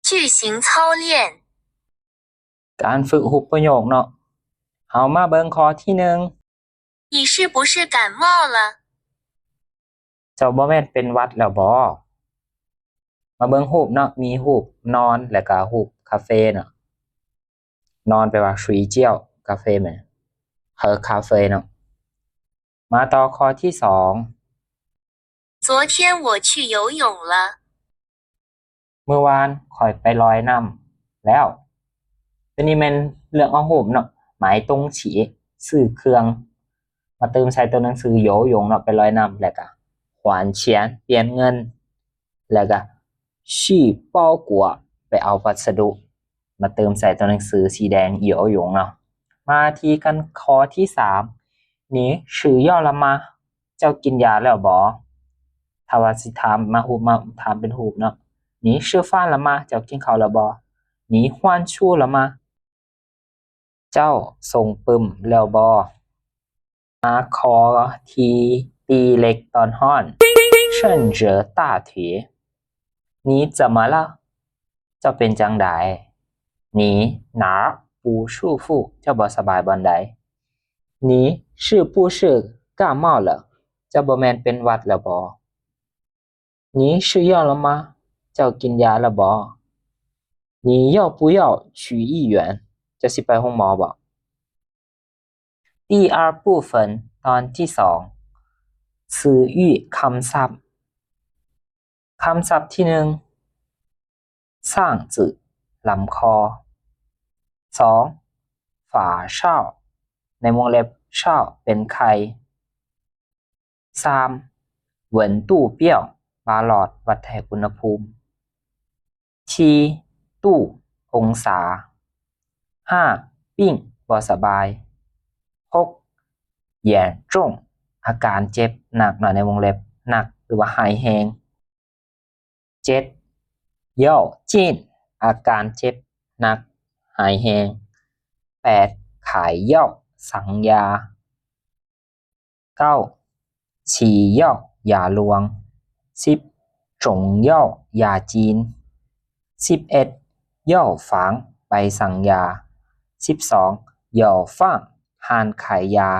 句型操练。 ການຝຶກຮູບປະໂຫຍກເນາະ. ເຮົາມາເບິ່ງຂໍ້ທີໜຶ່ງ. 你是不是感冒了？ ເຈົ້າບໍ່ແມ່ນເປັນຫວັດແລ້ວບໍ? ມາເບິ່ງຮູບເນາະ, ມີຮູບນອນ ແລ້ວກະຮູບກາເຟເນາະ. ນອນແປວ່າ 睡觉, ກາເຟແມ່ນ ເອີ ຄາເຟເນາະ. ມາຕໍ່ຂໍ້ທີສອງ. 昨天我去游泳了。 ມື້ວານຂ້ອຍໄປລອຍນ້ຳແລ້ວ. ໂຕນີ້ແມ່ນເລື່ອງເອົາຮູບເນາະ, 买东西 ຊື້ເຄື່ອງ ມາເຕີມໃສ່ຕົວໜັງສື 游泳 ເນາະ, ໄປລອຍນ້ຳ ແລ້ວກະ 还钱 ປ່ຽນເງິນ ແລ້ວກະ 去包裹 ໄປເອົາພັດສະດຸ ມາເຕີມໃສ່ຕົວໜັງສືສີແດງ 游泳 ເນາະ. ມາທີ່ກັນຂໍ້ທີສາມ. 你吃药了吗? ເຈົ້າກິນຢາແລ້ວບໍ? ຖ້າວ່າຊິຖາມມາຮູບ ມາຖາມເປັນຮູບເນາະ, 你吃饭了吗? ເຈົ້າກິນເຂົ້າແລ້ວບໍ? 你换裤了吗? ເຈົ້າສົ່ງປຶ້ມແລ້ວບໍ? ມາຂໍ້ທີ ຕີເຫຼັກຕອນຮ້ອນ 趁热打铁. 你怎么了? ເຈົ້າເປັນຈັ່ງໃດ? 你哪儿不舒服? ເຈົ້າບໍ່ສະບາຍບ່ອນໃດ? 你是不是感冒了? ເຈົ້າບໍ່ແມ່ນເປັນຫວັດແລ້ວບໍ? 你吃药了吗? ເຈົ້າກິນຢາແລ້ວບໍ? 你要不要去医院? ເຈົ້າຊິໄປໂຮງໝໍບໍ? 第二部分 ຕອນທີສອງ 词语 ຄຳສັບ. ຄຳສັບທີໜຶ່ງ 嗓子 ລຳຄໍ. ສອງ 发烧 ໃນວົງເລັບ 烧 ເປັນໄຂ້. ສາມ 温度表 ບາຫຼອດວັດໄທອຸນຫະພູມ. ສີ່ 度 ອົງສາ. ຫ້າ 病 ບໍ່ສະບາຍ. ຫົກ 严重 ອາການເຈັບໜັກເນາະ ໃນວົງເລັບ ໜັກ ຫຼືວ່າຮ້າຍແຮງ. ເຈັດ 要紧 ອາການເຈັບໜັກ ຮ້າຍແຮງ. ແປດ 开药 ສັງຢາ. ເກົ້າ 西药 ຢາຫຼວງ. ສິບ 中药 ຢາຈີນ. ສິບເອັດ 药房 ໃບສັງຢາ. ສິບສອງ 药房 ຮ້ານຂາຍຢາ.